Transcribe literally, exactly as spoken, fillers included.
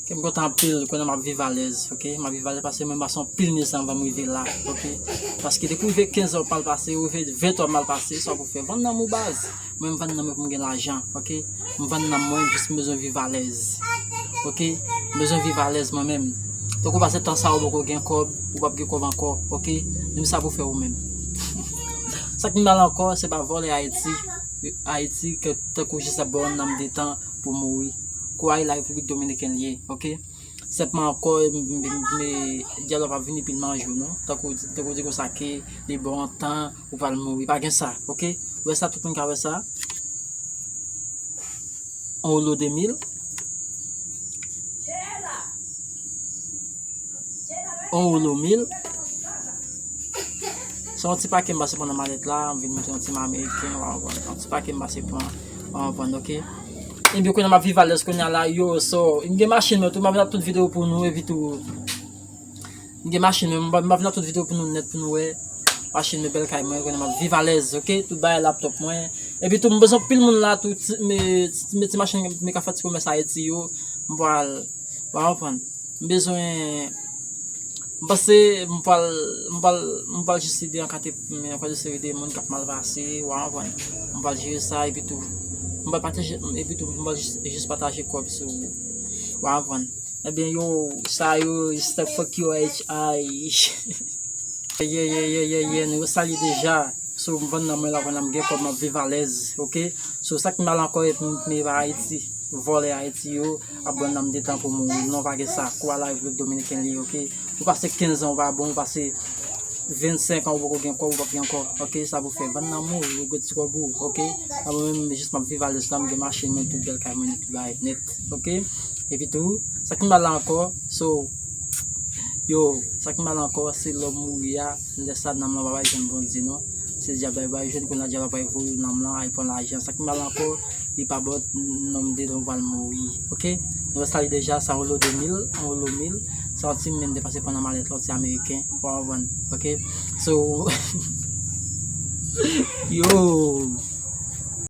Ke m kontan anpil, konnen m ap viv alèz, oke? M ap viv alèz paske mwen m pase anpil mizè anvan m rive la, oke? Paske depi w rive kenz an w ap mal pase, ou rive ven an w ap mal pase, sa w pou fè? Vann nanm ou baz. Mwen m vann nanm mwen pou m gen lajan, oke? M vann nanm mwen jis m bezwen viv alèz, oke? M bezwen viv alèz mwen menm. Tankou pase tan sa ou poko gen kòb, ou p ap gen kòb ankò, oke? Menm sa pou fè ou menm. Sa k pi mal ankò, se pa vòlè Ayiti. Ayiti, ke tankou jis ap ba w nanm de tan pou mouri. Kouray la Repiblik Dominikèn li ye, oke? Senpman ankò, m, m, m, dyab la p ap vini pou l manje w non. Tankou, tankou di konsa ke li ba w yon tan, ou pral mouri. Pa gen sa, oke? Ou wè sa, tout moun ka wè sa. On wolo de mil. On wolo mil. Se yon ti pake m pase pran nan malèt la, m vin mete yon ti ma ameriken, w a konprann. Yon ti pake m pase pran, w a konprann, oke? Ebyen, kounye a m ap viv alèz kounye a la, yo, so, m gen machin mwen tou, m ap vin ap tout videyo pou nou, epi tou, m gen machin mwen, m ap vin ap tout videyo pou nou nèt, pou nou wè. Machin mwen, bèl kay mwen, kounye a m ap viv alèz, oke? Tout bagay laptop mwen. Epi tou, m bezwen pil moun la, tou, ti, me, ti, me ti machin, me ka fè ti komès Ayiti yo, m pral, w a konprann. M bezwen, m panse m pral, m pral, m pral jis ede ankadre, ankadre seri de moun k ap mal pase, w a konprann. M pral jere sa, epi tou, m pral pataje, epi tou, m pral jis, jis pataje kòb sou, w a konprann. Ebyen, yo, sa yo, it's the fuck yo, H I. Yeah, yeah, yeah, yeah, yeah, nou salye deja. So, m vann nan mwen la, pandan m gen kòb, m ap viv alèz, oke? So, sa k mal ankò, epi m, m pa Ayiti. Vòlè Ayiti yo ap ban nanm de tan pou mouri. Non, pa gen sa. Kouray la Repiblik Dominikèn li ye, oke? Ou pase kenz an, ou pa bon, ou pase vennsenk an, ou poko gen kòb, ou p ap gen kòb, oke? Sa pou fè vann nanm ou, ou regrèt ti kòb ou, oke? Nan mwen menm, jis m ap viv alèz la, m gen machin mwen, tout bèl kay mwen, tout bagay nèt, oke? Epi tou, sa k mal la ankò, so, yo, sa k mal la ankò, se lè w mouri a, lè sa nanm lan pa bay jwenn Bondye non. Se dyab la bay jwenn, kounye a dyab la pral voye w nanm lan, al pran lajan. Sa k mal la ankò, li pa ba w nanm de tan ou pral mouri, oke? Nou wè sa li deja, sa yon lo de mil, yon lo mil, sa yon ti men m te pase pran nan malèt la, yon ti ameriken, w a konprann, oke? So, yo,